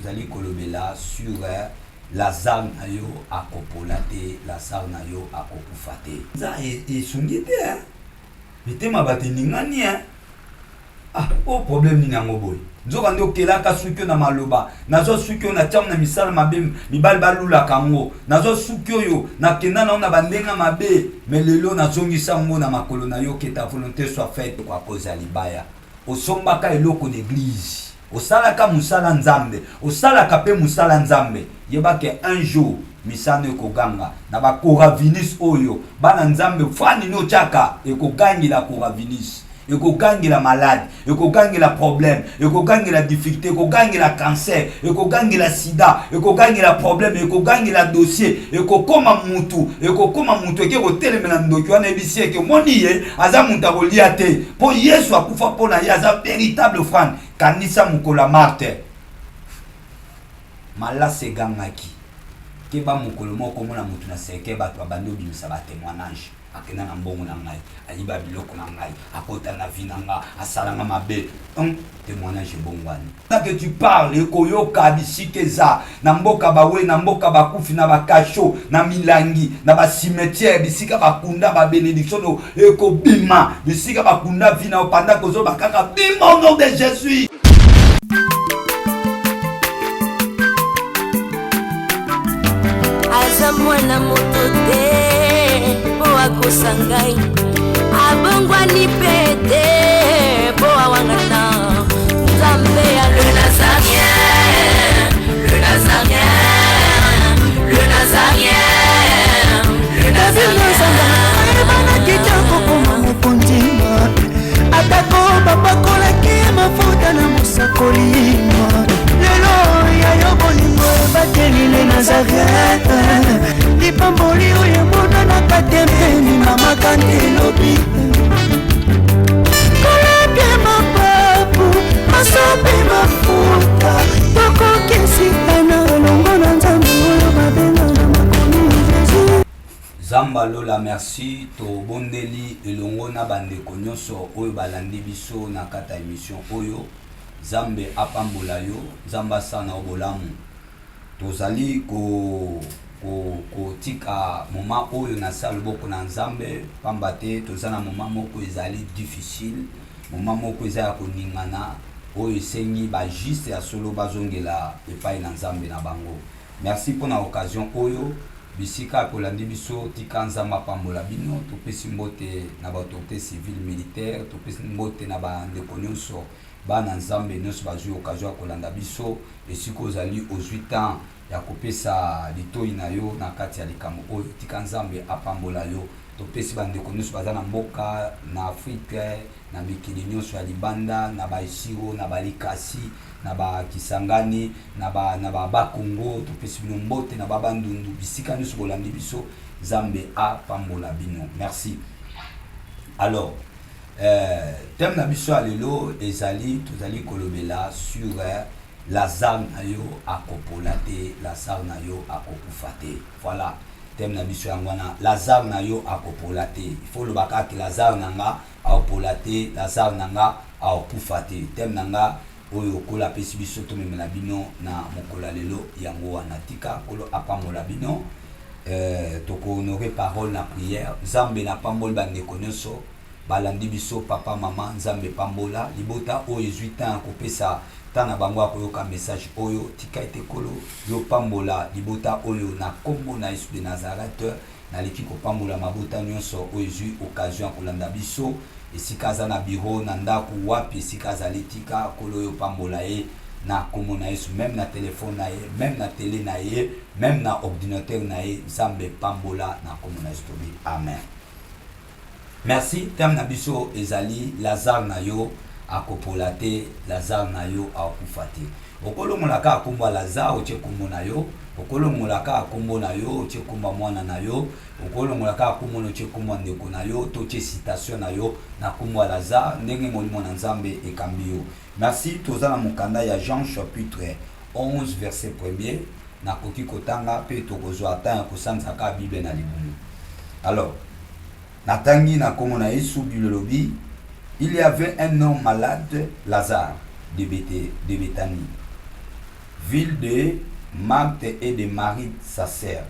Tozali kolobela sur Lazare na yo akopola te, Lazare na yo akokufa te. Eza esungi te hein. Mitema bato eningani hein. Ah, oyo problème nini yango boye? Nzoka nde okelaka suki oyo na maloba, nazwa suki oyo natiango na misala mabe, mibali balulaka yango, nazwa suki oyo nakenda nango na bandenge mabe, mais lelo nazongisa yango na makolo na yo, que ta volonté soit faite. À cause ya libaya, osombaka eloko na eglise, osalaka mosala Nzambe, osalaka pe mosala Nzambe, yeba que un jour misano ekoganga na ba coravinis oyo bana Nzambe fani no tiaka ekogangela coravinis. Ekogangela malade, ekogangela problème, ekogangela difficulté, ekogangela cancer, ekogangela sida, ekogangela problème, ekogangela dossier, ekokoma mutu, ekokoma mutu eke kotelemela ndoki wana ebisi eke omoni ye aza mutu akolia te mpo Yesu akufa mpo na ye, aza véritable offrande. Kanisa mokolo ya Marthe, malasi egangaki, keba mokolo moko omona mutu na cercueil, bato babandi obimisa ba témoignage. Akenda na mbongo na ngai, ayiba biloko na ngai, akota na vie na nga, asala nga mabe. Hum, témoignage ebongwani. Tant que tu parles, ekoyoka bisika eza na mboka bawe, na mboka bakufi, na bakasho, na milangi, na ba cimetière, bisika bakunda ba bénédiction no ekobima, bisika bakunda vie na yo pendant kozoloba kaka bima au nom de Jésus. Aza mwana moto te mpo akosa ngai, abongwani mpe te mpo awangana Nzambe ya le Nazarien, le Nazarien, le Nazarien, le Nazarien. Ayebanaki te akokoma mokonzi, atako bapakolaki ye mafuta na mosakoli. Lelo ya yo bolingo ebateli le Nazareth, lipamboli oyo emonanaka te mpeni mama kante elobi kolapie mapapu masope mafuta tokokesitana elongo na Nzambe oyo babenga na makomi Jesus. Zamba lola merci, tobondeli elongo na bandeko nyonso oyo balandi biso na kati ya emission oyo. Nzambe apambola yo, Nzambe asala na yo bolamu. Tozali ko kotika moment oyo na sa loboko na Nzambe, pamba te toza na moment moko ezali difficile, moment moko eza ya koningana, oyo esengi ba juste ya solo bazongela epai na Nzambe na bango. Merci pona occasion oyo. Bisika bolandi biso, tika Nzambe apambola bino. Topesi mbote na ba autorites civiles, militaires, topesi mbote na ba ndeko nionso, bana Nzambe nionso bazui occasion ya kolanda biso. Esika ozali ozui temps ya kopesa litoyi na yo na kati ya likambo oyo, tika Nzambe apambola yo. Topesi ba ndeko nionso baza na mboka, na Afrique, na mikili nionso ya libanda, na ba Isiro, na ba Likasi, na ba Kisangani, na ba na ba Bas-Congo, topesi bino mbote na ba Bandundu, bisika nionso bolandi biso, Nzambe apambola bino. Merci. Alors, euh, thème na biso ya lelo ezali, tozali kolobela sur Lazare na yo akopola te, Lazare na yo akokufa te. Voilà, thème na biso yango wana, Lazare na yo akopola te. Il faut loba kaka Lazare na nga akopola te, Lazare na nga akokufa te. Thème na nga oyo Nkolo apesi biso tomemela bino na mokolo ya lelo yango wana. Tika Nkolo apambola bino. Toko honorer parole na prière. Nzambe na pamboli ba ndeko nionso balandi biso, papa, mama, Nzambe pambola libota oyo ezui temps ya kopesa temps na bango ya koyoka message oyo. Tika ete Nkolo yo pambola libota oyo na kombo na Yesu de Nazareth. Naleki kopambola mabota nionso oyo ezui occasion ya kolanda biso, esika aza na bureau, na ndaku, wapi esika azali, tika Nkolo yo pambola ye na kombo na Yesu, meme na telephone na ye, meme na tele na ye, meme na ordinateur na ye, Nzambe pambola na kombo na Yesu tobi amen. Merci, thème na biso ezali Lazare na yo akopola te, Lazare na yo akokufa te. Okolongola kaka kombo ya Lazare otie kombo na yo, okolongola kaka kombo na yo otie kombo ya mwana na yo, okolongola kaka kombo na otie kombo ya ndeko na yo, to otie citation na yo na kombo ya Lazare, ndenge molimo na Nzambe ekambi yo. Merci, toza na mokanda ya Jean chapitre 11 verset premier, nakoki kotanga pe tokozwa temps ya kosanza kaka Bible na libumu. Alors, natangi na kombo na Yesu, Bible elobi, Il y avait un homme malade, Lazare, de Bethanie, ville de Marthe et de Marie sa sœur.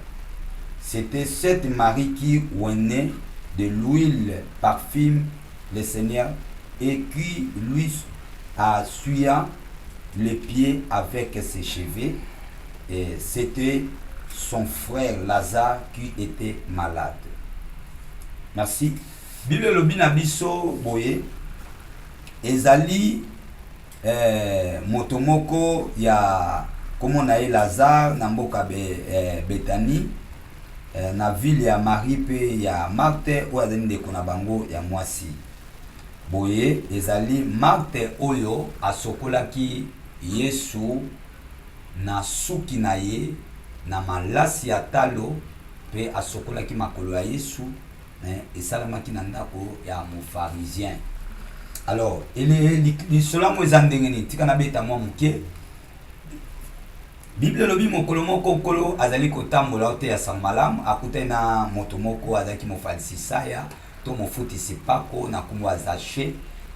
C'était cette Marie qui oignait de l'huile parfum le Seigneur et qui lui essuya les pieds avec ses cheveux. Et c'était son frère Lazare qui était malade. Merci. Bible elobi na biso boye ezali eh, moto moko ya kombo na ye Lazare na mboka be, eh, Betanie eh, na ville ya Marie mpe ya Marthe oyo azali ndeko na bango ya mwasi. Boye ezali Marthe oyo asokolaki Yesu na suki na ye na malasi ya talo mpe asokolaki makolo ya Yesu mais esalamaki na ndako ya mofarisien. Alors lisolo yango eza ndenge nini? Tika nabeta mwa moke. Bible elobi mokolo moko Nkolo azali kotambola oteya sango malamu, akutani na moto moko azalaki mofalisisaya to mofutisi pako na nkombo ya Zache.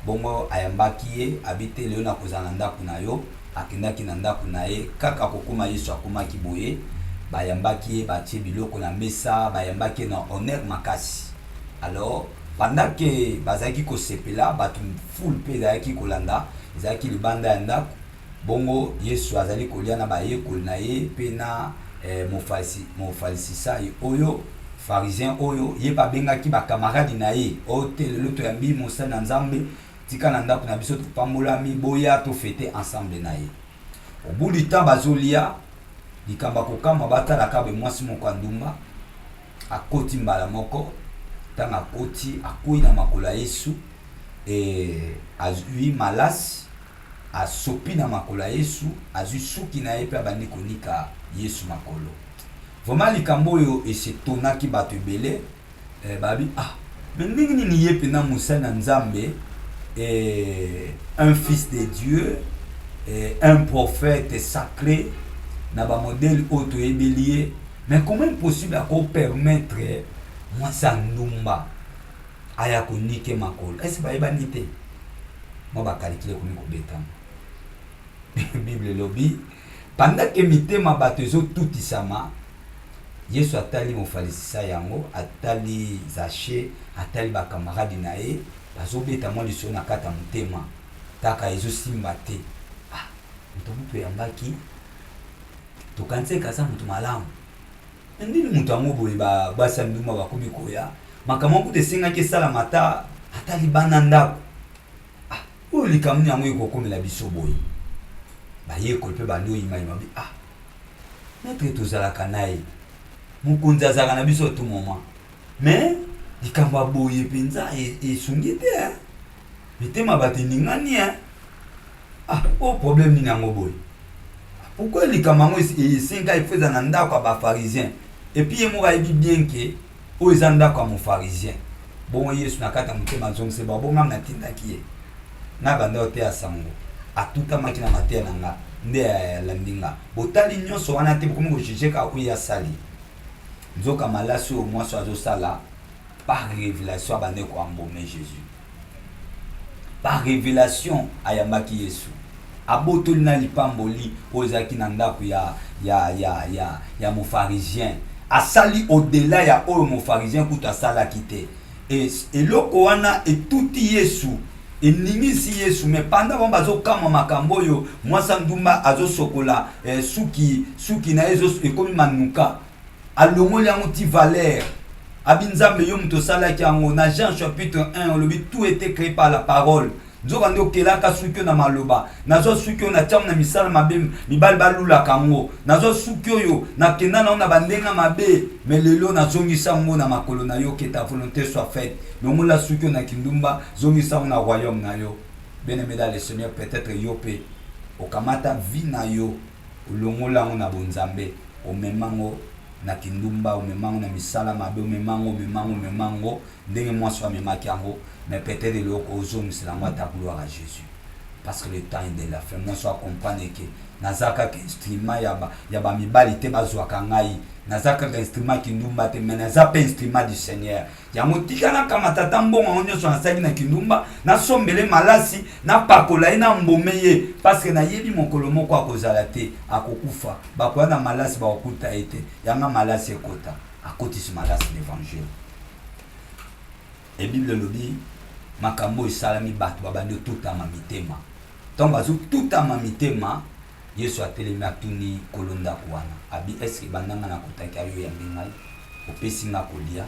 Bongo ayambaki ye, abi te lelo nakozala na ndako na yo. Akendaki na ndako na ye, kaka kokoma Yesu akomaki boye, bayambaki ye, batie biloko na mesa, bayambaki ye na honneur makasi. Alors pendant que bazalaki kosepela, bato foule mpe ezalaki kolanda, ezalaki libanda ya ndako. Bongo Yesu azali kolia na bayekoli na ye mpe na eh, mofalisisai oyo pharisien oyo ye mpe abengaki bakamaradi na ye oyo te lelo toyambi mosali na Nzambe, tika na ndako na biso topambolami, boya tofete ensemble na ye. Au bout du temps bazolia, likambo ya kokamwa, batalaka be mwasi moko ya ndumba akoti mbala moko. Ntango akoti, akwei na makolo ya Yesu e azwi malasi asopi na makolo ya Yesu, azwi suki na ye mpe abandi konika Yesu makolo. Vraiment likambo oyo esetonaki bato ebele eh, babi ah mais ndenge nini ye mpena mosali na Nzambe eh, un fils de Dieu eh, un prophète sacré na bamodele oyo toyebeli ye, mais comment possible akopermettre mwasi ya ndumba aya konike makolo? Ese bayebani te? Mwa bakalikile ekomi kobetama. Bible elobi pendant que mitema bato ezotutisama, Yesu atali mofalisisa yango, atali Zache, atali bakamaradi na ye bazobeta mwa lisolo na kati ya motema, kaka ezosimba te. Ah, moto moto oyambaki tokanisi eke aza moto malamu, ndini moto yango boye basi ya ndumba bakomi koya, makambo yango kutu esengaki esalama ata ata libanda ndako. Ah, oyo likambo yango ekokomela biso boye. Bayekoli mpe bandi oyimayima bi ah, maître tozalaka na ye, mokonzi azalaka na biso tout moment, mais likambo ya boye mpenza esungi te, mitema bato eningani. Ah, oyo problème nini yango boye? Pourquoi likambo yango esenga ifo eza na ndako ya bapharisien? Et puis ye moko ayebi bien ke oyo eza ndako ya mopharisien. Bongo Yesu na kati ya motema azongisi babongam natindaki ye na banda oteya sango, atutamaki na mateya na nga nde alandi nga. Botali nyonso wana te, bokomi kojuge kaka oyo asali. Nzoka malasi oyo mwasi azosala, par révélation abandi koembaumer Jésus. Par révélation ayambaki Yesu, abotoli na lipamboli oyo ezalaki na ndako ya mopharisien. Asali au-delà ya oyo mopharisien kutu asalaki te. Eloko wana etuti Yesu, eningisi Yesu. Mais pendant bango bazokamwa makambo oyo, mwasi ya ndumba azosokola eh, suki na ye ekomi manuka, alongoli yango ti valeur, abi Nzambe yo moto osalaki yango. Na Jean chapitre 1 olobi tout était créé par la parole, nzoka nde okelaka suki oyo na maloba. Nazwa suki oyo natiango na misala mabe, mibali balulaka yango. Nazwa suki oyo nakenda nango na bandenge mabe, mais lelo nazongisa yango na makolo na yo. Que ta volonté soit faite. Longola suki oyo na kindumba, zongisa yango na royaume na yo. Bien aimé dans le Seigneur, peut-être yo mpe okamata vie na yo, olongola yango na bonzambe, omema yango na kindumba, omema yango na misala mabe, omema yango, omema yango, omema yango ndenge mwasi oyo amemaki yango. Mais peut-être eloko ozongisela yango ata gloire à Jésus, parce que le temps est de la fin. Mwasi oyo acomprendre ke Naza kaka instrument ya ba ya ba mibali te bazwaka ngai. Naza kaka instrument kindumba te, mais naza pe instrument du Seigneur. Yango tika nakamata ata mbongo yango nyonso nasalaki na kindumba, nasombele malasi, napakola ye, nambome ye, parce que nayebi mokolo moko akozala te, akokufa. Bakoya na malasi bakokuta ye te. Yanga malasi ekota. Akotisi malasi na evangile. Et Bible elobi makambo oyo esalami bato babandi otutama mitema. Ntango bazotutama mitema, Yesu atelemi atuni kolo ndako wana, abi est-ce que banda nga nakotaki ayo oyambi ngai, opesi nga kolia,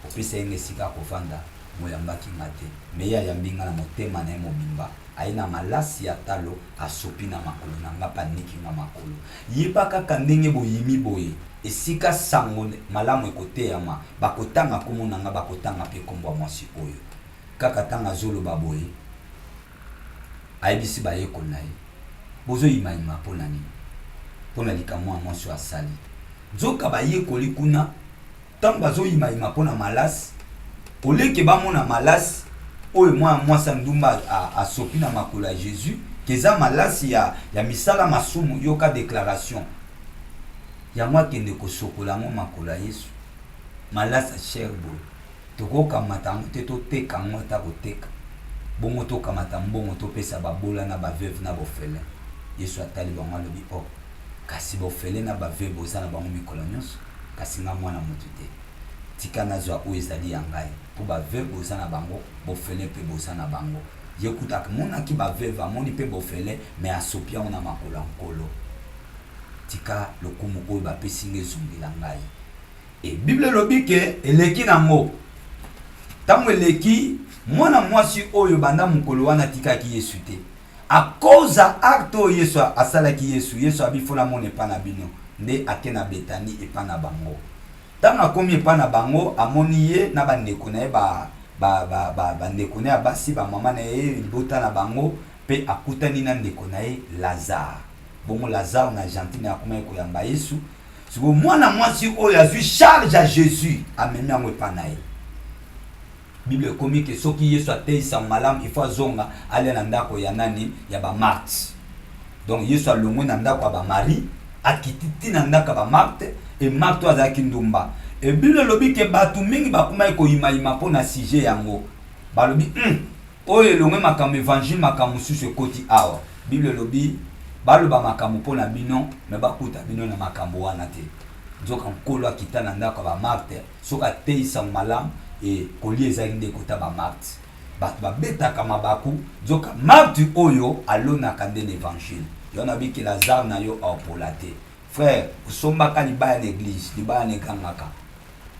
opesaki nga esika ya kovanda, moyambaki nga te. Mais ye ayambi nga na motema na ye mobimba, aye na malasi ya talo asopi na makolo na nga pe aniki nga makolo. Yeba kaka ndenge boyimi boye, esika sango malamu ekoteyama, bakotanga kombo na nga, bakotanga pe kombo ya mwasi oyo. Kaka tango azoloba boye, ayebisi bayekoli na ye, Bozoyimayima mpo na nini? Mpo na likambo ya mwasi oyo asali. Nzoka bayekoli kuna, ntango bazoyimayima mpo na malasi, oleke bamona malasi oyo mwana mwasi ya ndumba asopi na makolo ya Jesus, ke eza malasi ya misala masumu, yoka declaration yango, akende kosokola yango makolo ya Yesu, malasi ya cher boye. Tokokamata yango te, toteka yango ata koteka, bongo tokamata mbongo topesa babola na ba veuve na b'orphelin. Yesu atali bango alobi, Oh, kasi b'orphelin na ba veuve boza na bango mikolo nyonso, kasi ngai Mwana Moto te. Tika nazwa oyo ezali ya ngai, mpo ba veuve boza na bango, b'orphelin mpe boza na bango. Ye kutu amonaki ba veuve, amoni mpe b'orphelin, mais asopi yango na makolo ya Nkolo. Tika lokumu oyo bapesi ngai ezongela ngai. Et Bible elobi ke eleki nango. Tango eleki, mwana mwasi oyo banda mokolo wana atikaki Yesu te. A cause ya acte oyo Yesu asalaki Yesu, Yesu abi faut namona epa na bino. Nde ake na Bethanie epa na bango. Tango akomi epa na bango, amoni ye na ba ndeko na ye ba ba ba ba ba ndeko na ye ya basi, ba mama na ye, libota na bango, pe akutani na ndeko na ye Lazare. Bongo Lazare na Argentine akomaki koyamba Yesu. Sikoyo mwana mwasi oyo azwi charge ya Jesus, amemi yango epa na ye. Bible ekomi ke soki Yesu ateyi sango malamu, il faut azonga alia na ndako ya nani? Ya ba Marthe. Donc Yesu alongwe na ndako ya ba Marie, akiti ti na ndako ya ba Marthe, et Marthe oyo azalaki ndumba. Et Bible elobi ke bato mingi bakomaki koyimayima mpo na sujet yango. Balobi, Oyo elongwe makambo evangile makambo mosusu ekoti awa. Bible elobi baloba makambo mpo na bino mais bakuta bino na makambo wana te. Nzoka Nkolo akita na ndako ya ba Marthe soki ateyi sango malamu et kolia ezalaki nde kota ba Marthe. Bato babetaka mabaku nzoka Marthe oyo alonaka nde na evangile. Yango nalobi ke Lazare na yo aopola te. Frère osombaka libaya na eglise libaya na egangaka.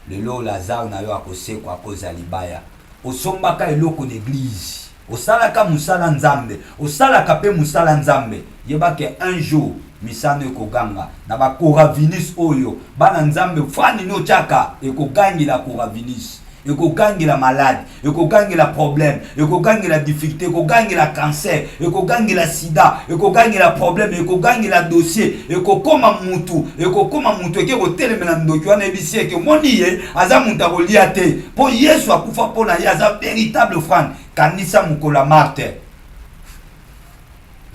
Lelo Lazare na yo akosekwa à cause ya libaya. Osombaka eloko na eglise, osalaka musala Nzambe, osalaka pe musala Nzambe, yeba ke un jour misano ekoganga na ba coravinus oyo bana Nzambe franc nini otiaka ekogangela coravinus, ekogangela malade, ekogangela problème, ekogangela difficulté, ekogangela cancer, ekogangela sida, ekogangela problème, ekogangela dossier, ekokoma mutu, ekokoma mutu eke kotelemela ndoki wana ebisi eke omoni ye aza mutu akolia te mpo Yesu akufa mpo na ye, aza véritable offrande. Kanisa mokolo ya Marthe,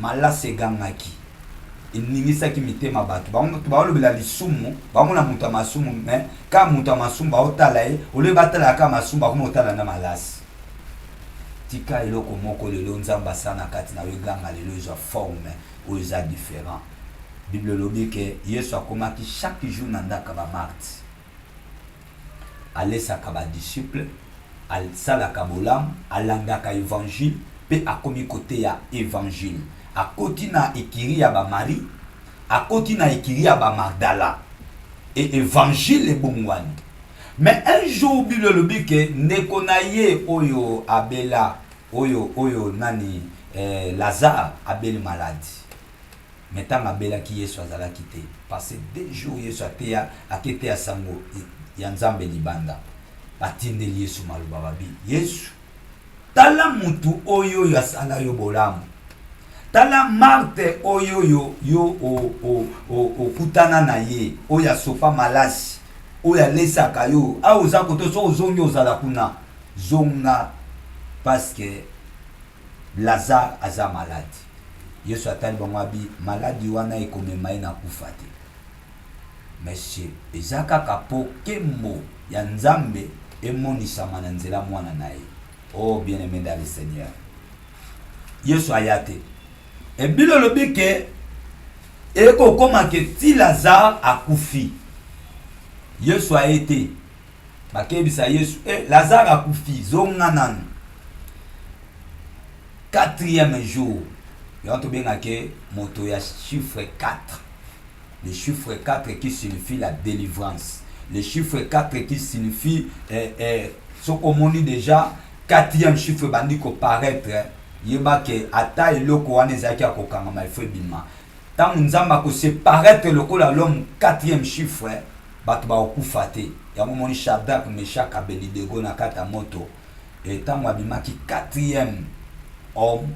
malasi egangaki, eningisaki mitema bato. Bango baolobela lisumu, bamona moto ya masumu, mais kaka moto ya masumu baotala ye, olie batalaka kaka masumu, bakoma kotala na malasi. Tika eloko moko lelo Nzambe asala na kati na yo eganga lelo ezwa forme oyo eza different. Bible elobi ke Yesu akomaki chaque jour na ndako ya ba Marthe. Alesaka ba disciples, asalaka bolamu, alandaka evangile pe akomi koteya evangile. Akoti na ecurie ya ba Marie, akoti na ecurie ya ba Magdala et evangile ebongwani. Mais un jour Bible elobi ke ndeko na ye oyo abela, oyo oyo nani eh, Lazare abeli maladi. Mais tango abelaki Yesu azalaki te parce deux jours Yesu ateya ake teya sango ya Nzambe libanda. Batindeli Yesu maloba babi Yesu tala mutu oyo oyo asala yo bolamu. Tala Marthe oyo oyo yo okutana na ye oyo asopa malasi oyo alesaka yo awa oza koto soki ozongi ozala kuna zonga parce que Lazare aza malade. Yesu atali bango abi maladi wana ekomema ye na kufa te. Mais eza kaka po kembo ya Nzambe emonisama na nzela mwana na ye. Oh bien aimé dans le Seigneur. Yesu aya te. E bino olobi ke ekokoma ke ti Lazare akufi. Yesu aye te. Bakebisa Yesu, eh Lazare akufi, zonga nanu. Quatrième jour, yango tobengake moto ya chiffre 4. Le chiffre 4 qui signifie la délivrance. Le chiffre 4 qui signifie eh, eh, soki omoni déjà quatrième chiffre ebandi koparaître, yeba ke ata eloko wana ezalaki ya kokangama ifo ebima. Ntango Nzambe akose paraître lokola l'homme quatrième chiffre, bato bakokufa te. Yango omoni Shadrach, Meshach, Abednego na kati ya moto. E ntango abimaki quatrième homme,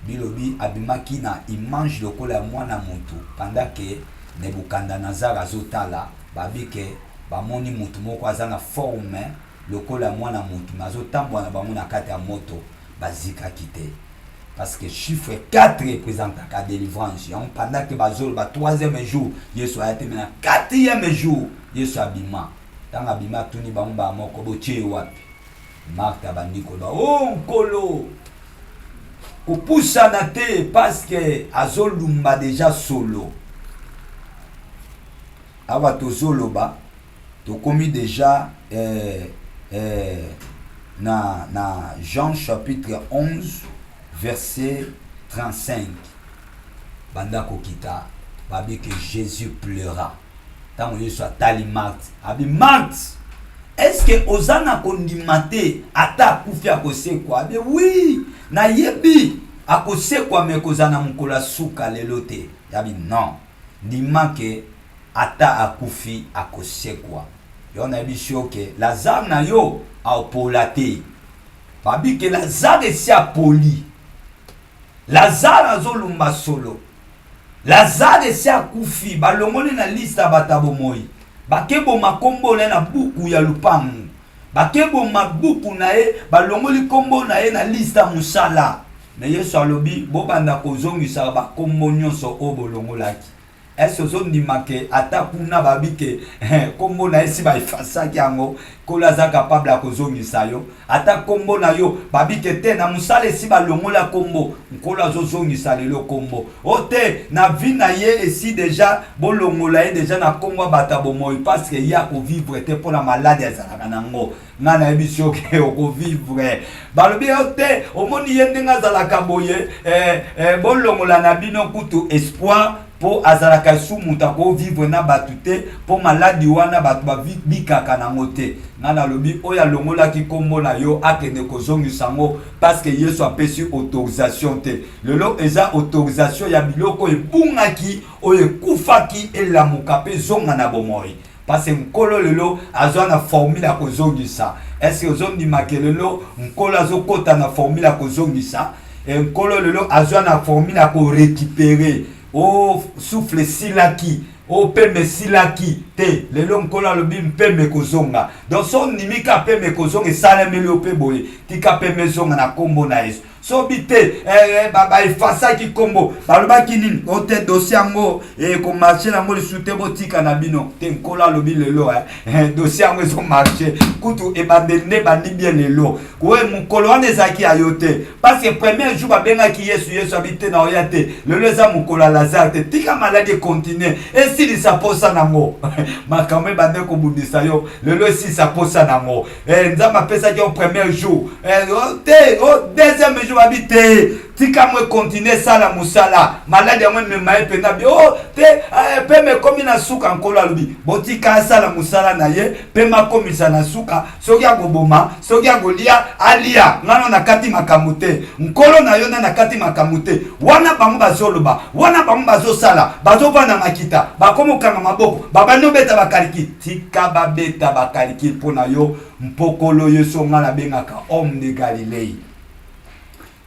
bilobi abimaki na image lokola ya mwana motu, pendant que Nebuchadnezzar azotala, babi ke bamoni motu moko aza na forme lokola ya mwana motu, mais azotambola na bango na kati ya moto, bazikaki te. Parce que chiffre 4 représentaka délivrance. Yango pendant que bazoloba troisième jour, Yesu aya te, mais na quatrième jour, Yesu abima. Ntango abima atuni bango mbala moko, botie ye wapi? Marthe abandi koloba, o Nkolo, kopusana te parce que azolumba deja solo. Awa tozoloba tokomi deja na Jean chapitre 11 verset 35. Banda kokita babi que Jésus pleura. Ntango Yesu atali Marthe, abi Marthe, est-ce que oza na kondima te ata akufi akosekwa? Abi oui, nayebi akosekwa me kozala na mokolo ya suka lelo te. Abi non, ndima ke ata akufi akosekwa. Yo nayebi so ke Lazare na yo aopola te. Babi ke Lazare esi apoli. Lazare azolumba solo. Lazare esi akufi, balongoli na liste ya bato ya bomoi. Bakeboma kombo na ye na buku ya lupangu. Bakeboma buku na ye, balongoli kombo na ye na liste ya mosala. Me Yesu alobi, bobanda kozongisaka bakombo nyonso oyo bolongolaki. Est-ce ozondima ke ata kuna babi ke kombo na ye si baefasaki yango, Nkolo aza capable ya kozongisa yo. Ata kombo na yo babi ke te na mosala esi balongola kombo, Nkolo azozongisa lelo kombo. O te na vie na ye esi deja bolongola ye deja na kombo ya bato ya bomoi parce que ye akovivre te mpo na maladi azalaka nango. Nga nayebi soki okovivre. Balobi yo te omoni ye ndenge azalaka boye, bolongola na bino kutu espoir mpo azalaka su moto akovivre na bato te mpo maladi wana bato babikaka nango te. Nga nalobi oyo alongolaki kombo na yo akende kozongisa yango parce que Yesu apesi autorisation te. Lelo eza autorisation ya biloko ebungaki oyo ekufaki elamuka mpe ezonga na bomoi. Parce que Nkolo lelo azwa na formule ya kozongisa. Est-ce que ozondima ke lelo Nkolo azokota na formule ya kozongisa? E Nkolo lelo azwa na formule ya korécupérer. O souffle esilaki, o pembe esilaki te. Lelo Nkolo alobi mpembe ekozonga. Donc so ondimi ka pembe ekozonga, esalemeli yo mpe boye, tika pembe ezonga na kombo na Yesu. Sobi te baefasaki kombo, balobaki nini? O te dossier yango ekomarche nango lisusu te, botika na bino te. Nkolo alobi lelo dossier yango ezomarche kutu ebandeli nde ebandi bien lelo. Oye mokolo wana ezalaki ya yo te parce que premier jour babengaki Yesu, Yesu abi te na oya te. Lelo eza mokolo ya Lazare te, tika maladi ekontinue esilisa posa nango. Makambo ebande kobundisa yo lelo esilisa posa nango. Nzambe apesaki yo premier jour te, o deuxième jour babi te, tika mo ekontinue esala mosala. Maladi yango emema ye mpenza bi o te, pema ekomi na suka. Nkolo alobi botika asala mosala na ye, pema akomisa na suka. Soki akoboma, soki akolia, alia. Ngano na kati makambo te, Nkolo na yo na na kati makambo te. Wana bango bazoloba, wana bango bazosala, bazovanda makita, bakomi kokanga maboko, babandi obeta bakaliki. Tika babeta bakaliki mpo na yo. Mpokolo Yesu nga nabengaka homme de Galilée.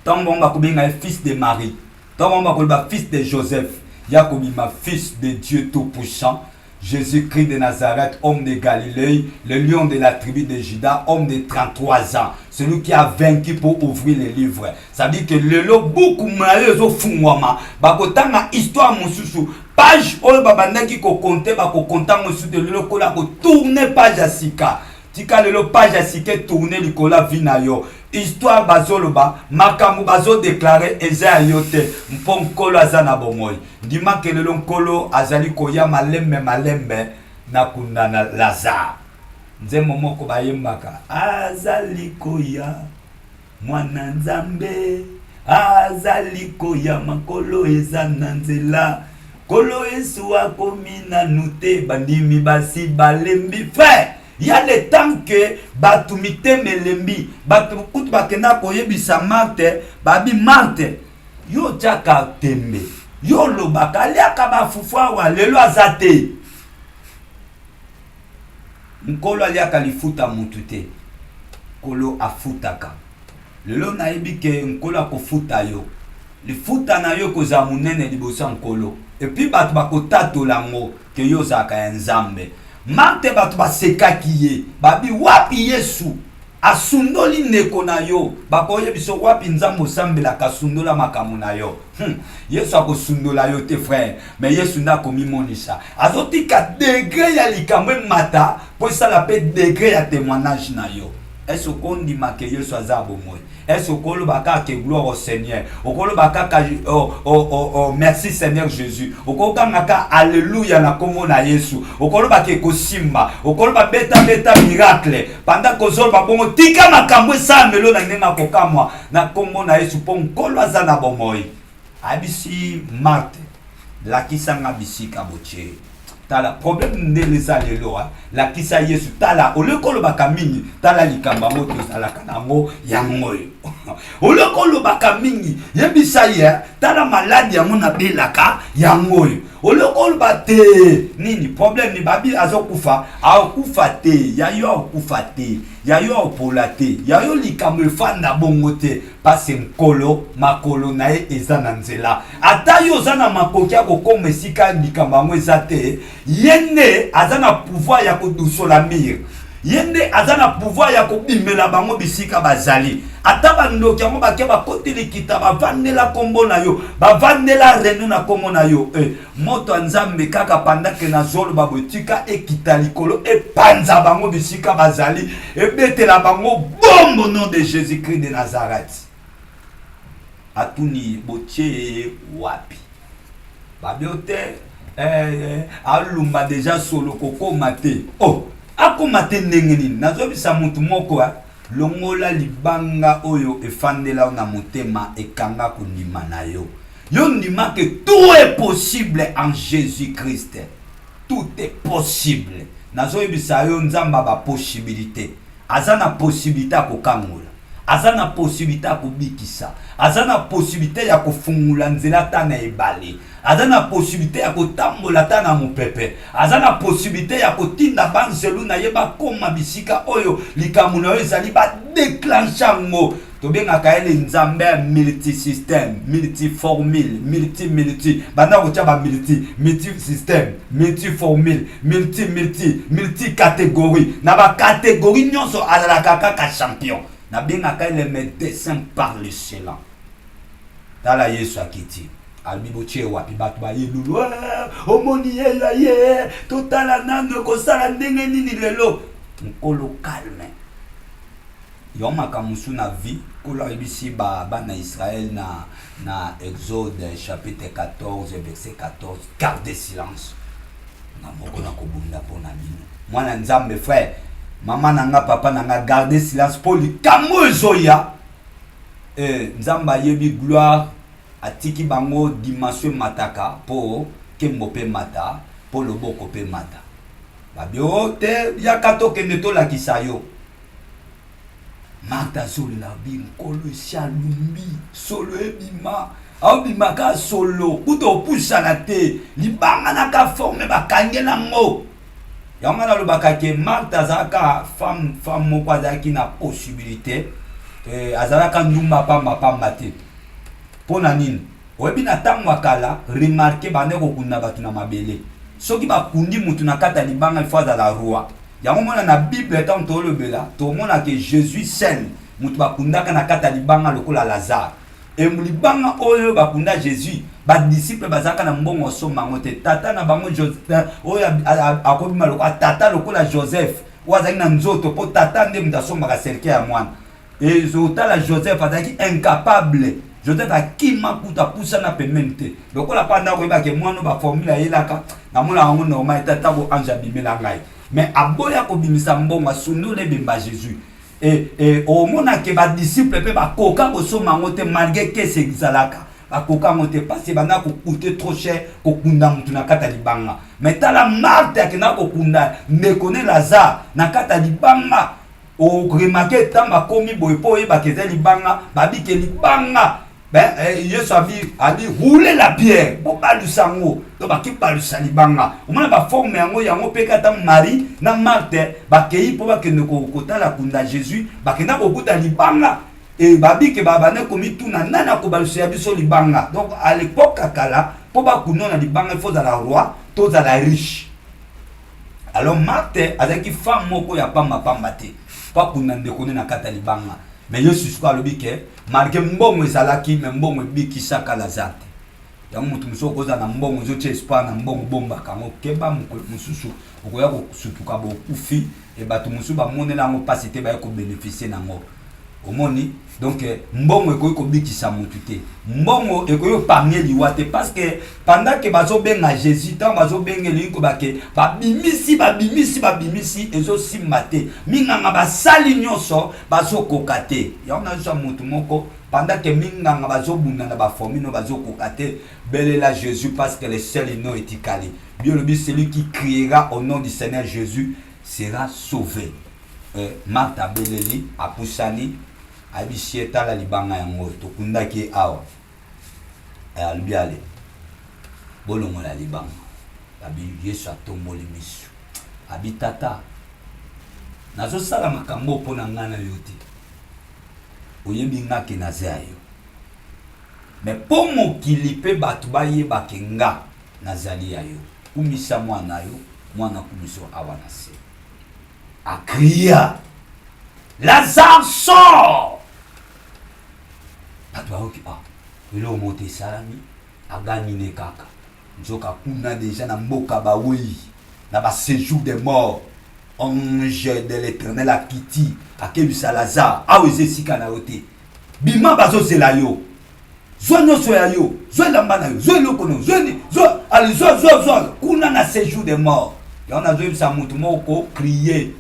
Ntango bango bakobenga ye fils de Marie, ntango bango bakoloba fils de Joseph, ya kobima fils de Dieu tout puissant. Jésus-Christ de Nazareth, homme de Galilée, le lion de la tribu de Juda, homme de 33 ans, celui qui a vaincu pour ouvrir les livres. Ça dit que lelo buku na yo ezofungwama, bakotanga histoire mosusu, page oyo babandaki kokonte, bakokonta mosusu te. Lelo kola kotourne page ya sika. Tika lelo page ya sika etourne likolo ya vie na yo. Histoire bazoloba, makambo bazodeklare eza ya yo te, mpo Nkolo aza na bomoi. Ndima ke lelo Nkolo azali koya malembe malembe na kunda na Lazare. Nzembo moko bayembaka, azali koya mwana Nzambe, azali koya, makolo eza na nzela, Nkolo Yesu akomi nanu te, bandimi basi balembi. Frère, ya le temps que bato mitema elembi, bato kutu bakenda koyebisa Marte, babi Marte, yo otiaka tembe, yo olobaka aliaka bafufu awa, lelo aza te. Nkolo aliaka lifuta mutu te, Nkolo afutaka. Lelo nayebi ke Nkolo akofuta yo, lifuta na yo ekozala monene liboso ya Nkolo, epuis bato bakotatola yango ke yo ozalaka ya Nzambe. Marte, bato basekaki ye, babi wapi Yesu asundoli ndeko na yo? Bakoyebisa wapi Nzambe osambelaka asundola makambo na yo? Yesu akosundola yo te frère, mais Yesu nde akomimonisa. Azotika degre ya likambo emata mpo esala mpe degre ya témoignage na yo. Est-ce okondima ke Yesu aza bomoi? Est-ce okoloba kaka ke gloire au Seigneur? Okoloba kaka oh, oh, oh, oh, merci Seigneur Jésus? Okokanga kaka alleluya na kombo na Yesu? Okoloba ke kosimba? Okoloba beta beta miracle? Pendant kozoloba bongo, tika makambo esalamelo na ndenge akokamwa na kombo na Yesu, mpo Nkolo aza na bomoi. Ayebisi Marte, lakisa nga bisika botie. Tala problème ndenge eza lelo, lakisa Yesu. Tala, oleki olobaka mingi, tala likambo yango tozalaka nango yango oyo. Oleki olobaka mingi, yebisa ye, tala maladi yango nabelaka yango oyo. Oleki oloba te nini problème ni babi azokufa, akokufa te, ya yo akokufa te, ya yo akopola te, ya yo likambo efanda bongo te, pase Nkolo makolo na ye eza na nzela. Ata yo oza na makoki ya kokoma esika likambo yango eza te, ye nde aza na pouvoir ya kodusola mire, ye nde aza na pouvoir ya kobimela bango bisika bazali. Ata bandoki yango bake bakoti likita, bavandela kombo na yo, bavandela reno na kombo na yo. Moto ya Nzambe, kaka pandake nazoloba boye, tika ekita likolo epanza bango bisika bazali, ebetela bango bombo nom de Jésus-Christ de Nazareth. Atuni botie ye wapi? Babio te, alumba deja solo kokoma te. Oh, akoma te ndenge nini? Nazobisa mutu moko, longola libanga oyo efandela na motema, ekanga kondima na yo. Yo ndima que tout est possible en Jésus-Christ. Tout est possible. Nazoyebisa yo Nzambe ba possibilité. Aza na possibilité ya kokangola, aza na possibilité ya kobikisa, aza na possibilité ya kofungula nzela ata na ebale, aza na possibilité ya kotambola ata na mopepe, aza na possibilité ya kotinda banzelu na ye bakoma bisika oyo likambo na yo ezali, badeklanche yango. Tobengaka ye le Nzambe ya multisystème, multiformule, multi multi, banda kotia ba multi, multisystème, multiformule, multi multi, multi catégorie. Na ba catégorie nyonso azalaka kaka champion. Nabengaka ye le médecin par l'excellence. Tala Yesu akiti, alobi botie wapi? Bato baye lulu, omoni ye ya ye, totala nano ekosala ndenge nini lelo. Nkolo calme. Yo makambo mosusu na vie, Nkolo ayebisi ba bana Israël na Exode chapitre 14 verset 14, gardez silence, nga moko nakobunda mpo na bino. Mwana Nzambe, frère, mama na nga, papa na nga, gardez silence mpo likambo ezoya. Nzambe ayebi gloire, atiki bango dimension emataka mpo nkembo mpe mata, mpo loboko mpe mata. Babio te, yaka tokende tolakisa yo. Marthe azolela bi Nkolo esi alumbi solo ebima, aobimaka solo kuta opusana te, libanga na ka forme bakangela ngo. Yango nga nalobaka ke Marthe azalaka femme moko azalaki na possibilité, azalaka ndumba pamba pamba te. Mpo na nini? Oyebi na ntango ya kala, remarke bande kokunda bato na mabele. Soki bakundi mutu na kati ya libanga, il faut azala roi. Yango mona na Bible, ntango tolobela, tomona ke Jésus seul mutu bakundaka na kati ya libanga lokola Lazare. E libanga oyo bakunda Jésus, badisciple bazalaka na mbongo osomba yango te. Tata na bango oyo akobima lokola tata, lokola Joseph oyo azalaki na nzoto, mpo tata nde moto asombaka cercueil ya mwana. Ezotala, Joseph azalaki incapable. Joseph akima kutu, apusana pembeni te lokola mpa ndako oyebake mwana baformule ayelaka. Namona yango normal ete ntango ange abimela ngai, mais aboya kobimisa mbongo, asundola ebemba Jésus. E omonake badisciple mpe bakoka kosomba yango te, malgré kese ezalaka, bakoka yango te parce banda kocoûter trop cher kokunda motu na kati ya libanga. Mais tala, Marthe akendaka kokunda ndeko ne Lazare na kati ya libanga. Oremarquer, ntango akomi boye mpo oyebaka eza libanga, babike libanga. Ben, Yesu abi roule la pierre, bobalusa yango. To baki balusa libanga, omona baforme yango. Yango mpe kata Marie na Marthe bakei mpo bakende kotala kunda Jésus, bakenda kokuta libanga. E babike babanda komituna: nani akobalusa ya biso libanga? Donc à l'époque ya kala, mpo bakunda na libanga, il faut ozala roi to ozala riche. Alors Marthe azalaki femme moko ya pambapamba te mpo akunda ndeko nde na kati ya libanga. Mais Yesu sikoyo alobi ke malgré mbongo ezalaki, mais mbongo ebikisaka Lazare te. Yango moto mosusu okozala na mbongo, ozotia espoir na mbongo, bombaka yango, keba. Mokolo mosusu okoya kosutuka, bokufi, e bato mosusu bamonela yango mpasi te, baye kobénéficier nango. Omoni? Donc mbongo ekoki kobikisa motu te, mbongo ekoki koépargner liwa te, parce que pendant ke bazobenga Jésus, ntango bazobenga, elingi kobake babimisi, babimisi, babimisi, ezosimba te. Minganga basali nyonso, bazokoka te. Yango nazwa motu moko, pendant ke minganga bazobunda na baformule bazokoka te, belela Jésus, parce que le seul nom etikali bio. Olobi: celui qui criera au nom du Seigneur Jésus sera sauvé. Marthe abeleli, apusani, ayebisi ye: tala libanga yango, tokundaki ye awa. Alobi: ale, bolongola libanga. Abi, Yesu atomboli miso, abi: tata, nazosala makambo mpo na ngai na yo te, oyebi nga ke naza ya yo, mais mpo mokili mpe bato bayebake nga nazali ya yo. Kumisa mwana yo, mwana kumiso awa na se. Acria: Lazare, sort! Bato bayoki: ah, eloko moko te esalami. Agangi ne kaka, nzoka kuna déjà na mboka bawei, na baséjour de mort, ange de l'Éternel akiti, akebisa Lazare: awa eza esika na yo te, bima, bazozela yo. Zwa nyonso ya yo, zwa elamba na yo, zwa eloko na yo, zwa, ale, zwa, zwa, zwa kuna na séjour de mort. Yango nazoyebisa motu moko, crie.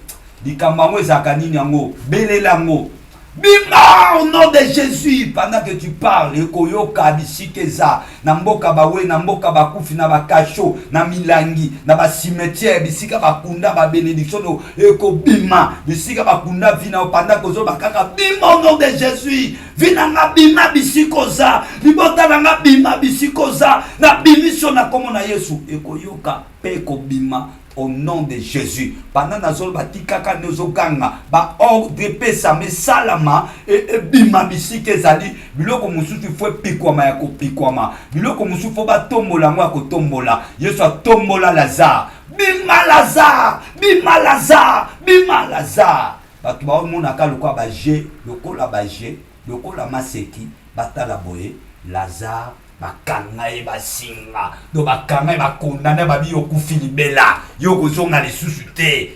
Likambo yango ezalaka nini? Yango belela yango: bima au nom de Jésus. Pendant que tu parles, ekoyoka bisika eza na mboka bawe, na mboka bakufi, na bakasho, na milangi, na bacimetière, bisika bakunda babénédiction no, ekobima bisika bakunda vie na yo. Pendant kozoba kaka: bima au nom de Jésus, vie na nga bima bisika oza, libota na nga bima bisika oza, nabimisi na kombo na Yesu. Ekoyoka mpe ekobima au nom de Jésus. Pendant nazoloba, tikaka nde ozoganga, baordre epesama, esalama, ebima bisika ezali. Biloko mosusu faut epikwama ya kopikwama, biloko mosusu faut batombola yango ya kotombola. Yesu atombola Lazare: bima Lazare, bima Lazare, bima Lazare. Bato baomonaka lokola baje, lokola baje, lokola maseki. Batala boye, Lazare bakanga ye basinga, do bakanga ye, bakondane, babi: yokufi libela, yo kozonga lisusu te.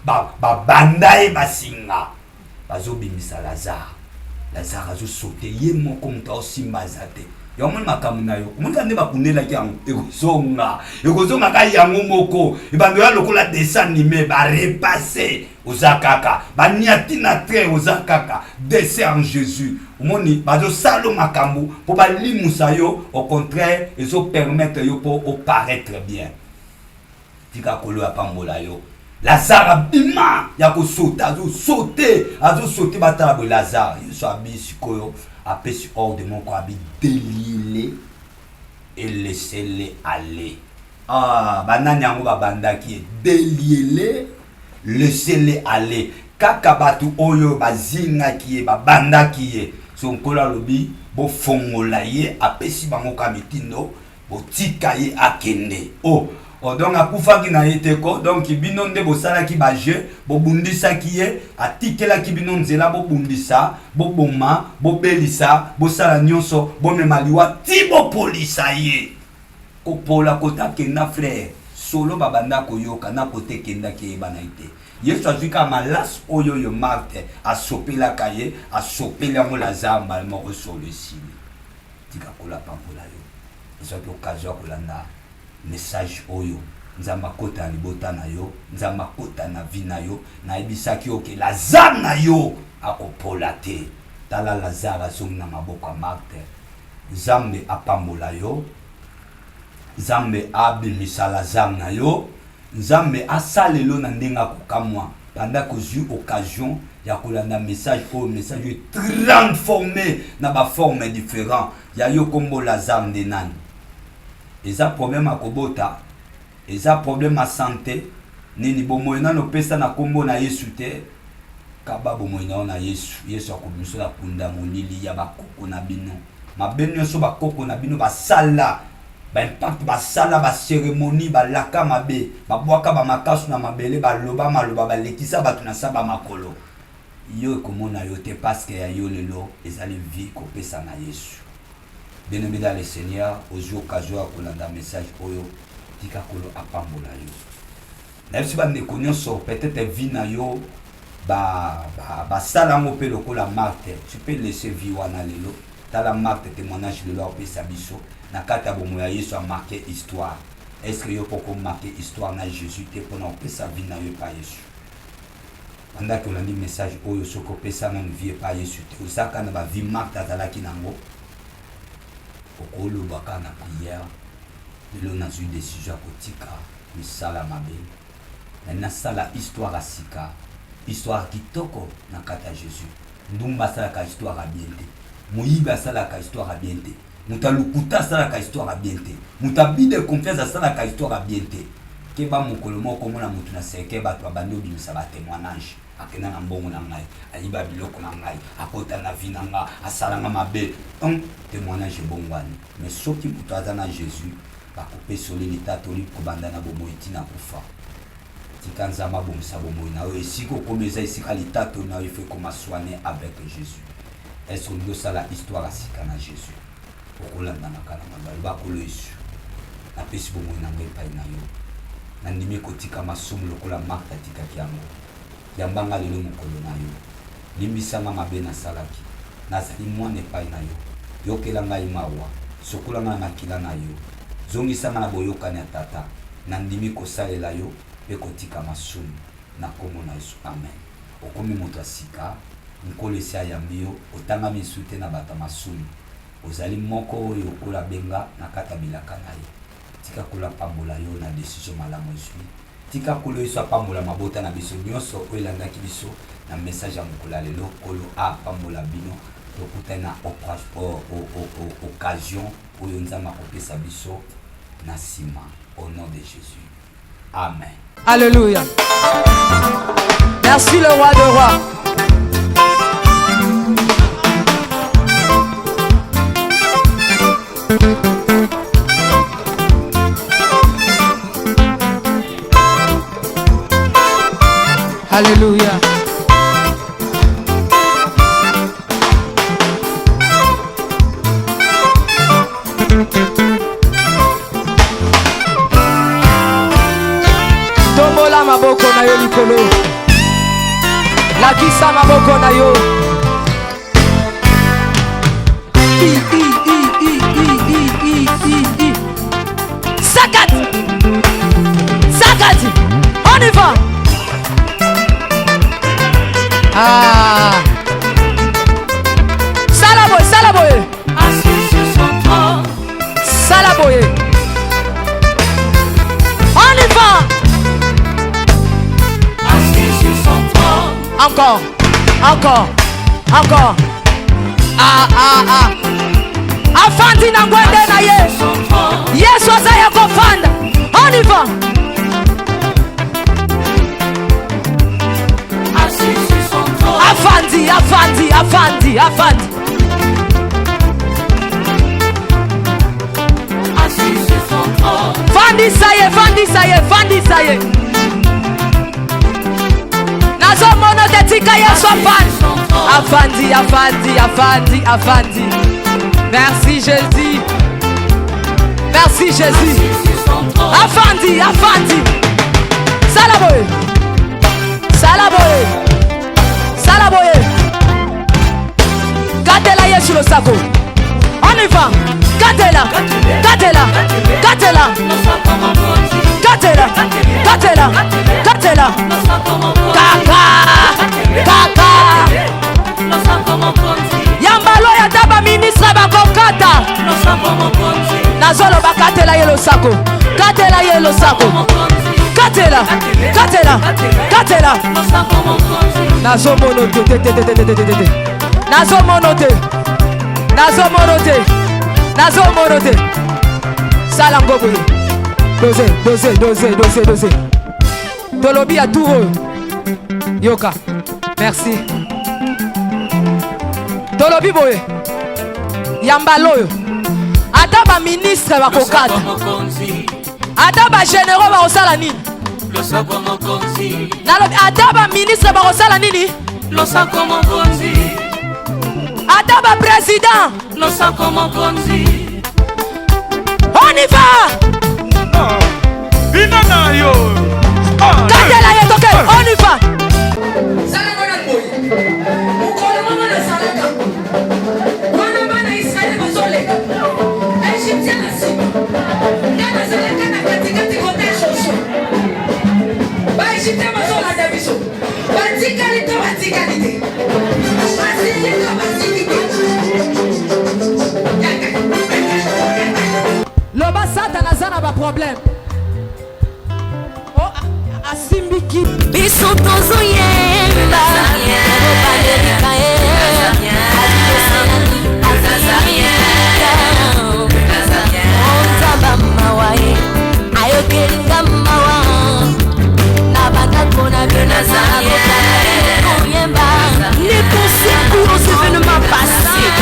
Babanda ye basinga, bazobimisa Lazare. Lazare azosote ye moko, moto aosimba aza te. Yango moni makambo na yo, omonika nde bakundelaki yango, ekozonga, ekozonga ka yango moko. Ebando ya lokola dessin animé, barepasse, oza kaka baniati na train, oza kaka dessin en Jésus. Omoni, bazosala makambo mpo balimusa yo, au contraire ezopermettre yo mpo oparaître bien. Tika kolo ya pambola yo. Lazare abima ya kosota, azosote, azosote. Batala boye, Lazare. Yesu abi sikoyo, apesi ordre moko, abi: déliez-le et laissez-le aller. Ah, banani yango babandaki ye? Déliez-le, laissez-le aller. Kaka bato oyo bazingaki ye, babandaki ye. So Nkolo alobi: bofongola ye. Apesi bango ka mitindo: botika ye akende. Oh. Oh, donc akufaki na ye te ko. Donc bino nde bosalaki ba jeu, bobundisaki ye, atikelaki bino nzela bobundisa, boboma, bobelisa, bosala nyonso, bomema liwa ti bopolisa ye. Kopola kota kenda frère, solo babanda koyoka na kote ekendaki eyebana ye te. Yesu azwi kaka malasi oyo oyo Marthe asopelaka ye, asopeli yango Lazare mbala moko solo esili. Tika Nkolo apambola yo. Ozwaki occasion ya kolanda message oyo. Nzambe akota na libota na yo, Nzambe akota na vie na yo. Nayebisaki yo ke Lazare na yo akopola te. Tala Lazare azongi na maboko ya Marthe. Nzambe apambola yo. Nzambe abimisa Lazare na yo. Nzambe asalelo na ndenge ya kokamwa pendant que ozwi occasion ya kolanda message oyo, message oyo transforme na ba forme différent ya yo. Kombo Lazare nde nani? Eza problème ya kobota, eza problème ya sante nini? Bomoi nano opesa na kombo na Yesu te. Kaba bomoi na yo na Yesu. Yesu akobimisa na kunda molili ya bakoko na bino. Mabe nyonso bakoko na bino basala, ba impact basala, ba cérémonie balaka mabe, babwaka bamakasu na mabele, baloba maloba, balekisa bato na sa bamakolo, yo ekomona yo te, parce que ya yo lelo ezali vie kopesa na Yesu. Bien-aimé dans le Seigneur, ozwi occasion ya kolanda message oyo, tika Nkolo apambola yo. Nayebisi bandeko nyonso, peut-être vie na yo basala yango mpe lokola Marthe, tu peux laisser vie wana lelo. Tala Marthe, témoignage lelo apesa biso na kati ya bomoi ya Yesu, amarke histoire. Est ce que yo mpo okomarke histoire na Jésus te mpona kopesa vie na yo epa Yesu? Bandaki olandi message oyo, soki opesa nanu vie epa Yesu te, ozaka na bavie Marthe azalaki nango, okoloba kaka na prière: lelo nazwi décision ya kotika misala mabe, na nasala histoire ya sika, histoire kitoko na kati ya Jésus. Ndumba asalaka histoire ya bien te, moyibi asalaka histoire ya bien te, moto alukuta asalaka histoire ya bien te, moto abus de confiance asalaka histoire ya bien te. Keba, mokolo moko komona moto na seke, bato babandi obimisa batémoignage: akenda na mbongo na ngai, ayiba biloko na ngai, akota na vie na nga, asalanga mabe. Un témoignage ebongwani. Mais soki moto aza na Jésus, bakopesa oli litatoli kobanda na bomoi ntina kufa. Tika Nzambe abongisa bomoi na yo. Esika okomi eza esika litatoli na yo ifo ekoma soigné avec Jésus. Est-ce olingi osala histoire ya sika na Jésus? Okolandanaka na mabalo bakolo Yesu, napesi bomoi na ngai epai na yo, nandimi kotika masumu lokola Marthe atikaki yango. Yamba nga lelo mokolo na yo, limbisanga mabe nasalaki, nazali mwana epai na yo. Yokela ngai mawa, sokola nga na makila na yo, zongisa nga na boyokani ya Tata. Nandimi kosalela yo mpe kotika masumu na nkombo na Yesu, amen. Okomi moto ya sika, Nkolo esi ayambi yo, otangami lisusu te na bato ya masumu. Ozali moko oyo Nkolo abenga na kati ya bilaka na ye. Tika Nkolo apambola yo na decision malamu ezwi. Tika Nkolo Yesu apambola mabota na biso nyonso oyo elandaki biso na message ya mokolo ya lelo. Nkolo apambola bino. Tokutani na occasion oyo Nzambe akopesa biso na nsima, au nom de Jésus, amen. Alléluia. Merci le roi de rois. Alléluia. Tombola maboko na yo likolo. Lakisa maboko na yo. I, I, I, I, I, I, I, I, I. Sakati. Sakati. On y va. Ah. Sala boye, sala boye. Assis sur son trône, Sala boye. On y va. assis sur son trône, Encore. Encore. Encore. Ah, ah, ah. Afandi na ngwende na ye. sur son trône, Yesu aza ya kofanda. On y va. assis sur son trône, Afandi, afandi, afandi, afandi. Assis sur son trône, Vandisa ye, vandisa ye, vandisa ye. Nazomona te, tika Yesu afandi. Afandi, afandi, afandi, afandi. Merci Jésus. Merci Jésus. Afandi, afandi. Sala boye. Sala boye. Sala boye. Katela Yesu losako. On y va. Katela. Katela. Katela. Katela. Katela. Katela. Kaka. Kaka. Yambalo ya ta baministre bakokata. Nazoloba katela ye losako. Katela ye losako. Katela. Katela. Katela. Nazomono te te te te te te te te. Nazomono te. Nazomono te. Nazomono te. Sala ngo boye. Dose, dose, dose, dose, dose. Tolobi ya tour oyo. Yoka. Merci. Tolobi boye. Yambalo oyo. Ata ba ministre bakokata. Ata ba généraux bakosala nini? Nalobi ata ba ministre bakosala nini? Losako mokonzi. Ata ba président. Losako mokonzi. On y va. Bina na yo. Katela ye toke. On y va. Sala ngona boye. Mokolo moko nazalaka wana, bana Israele bazoleka, Égyptien na nsima. Nga nazalaka na katikati kote Josue. Baégyptien bazolanda biso, batikali to batikali te, basili to basili te. Loba Satana aza na baproblème. Asimbiki. Biso tozoyemba.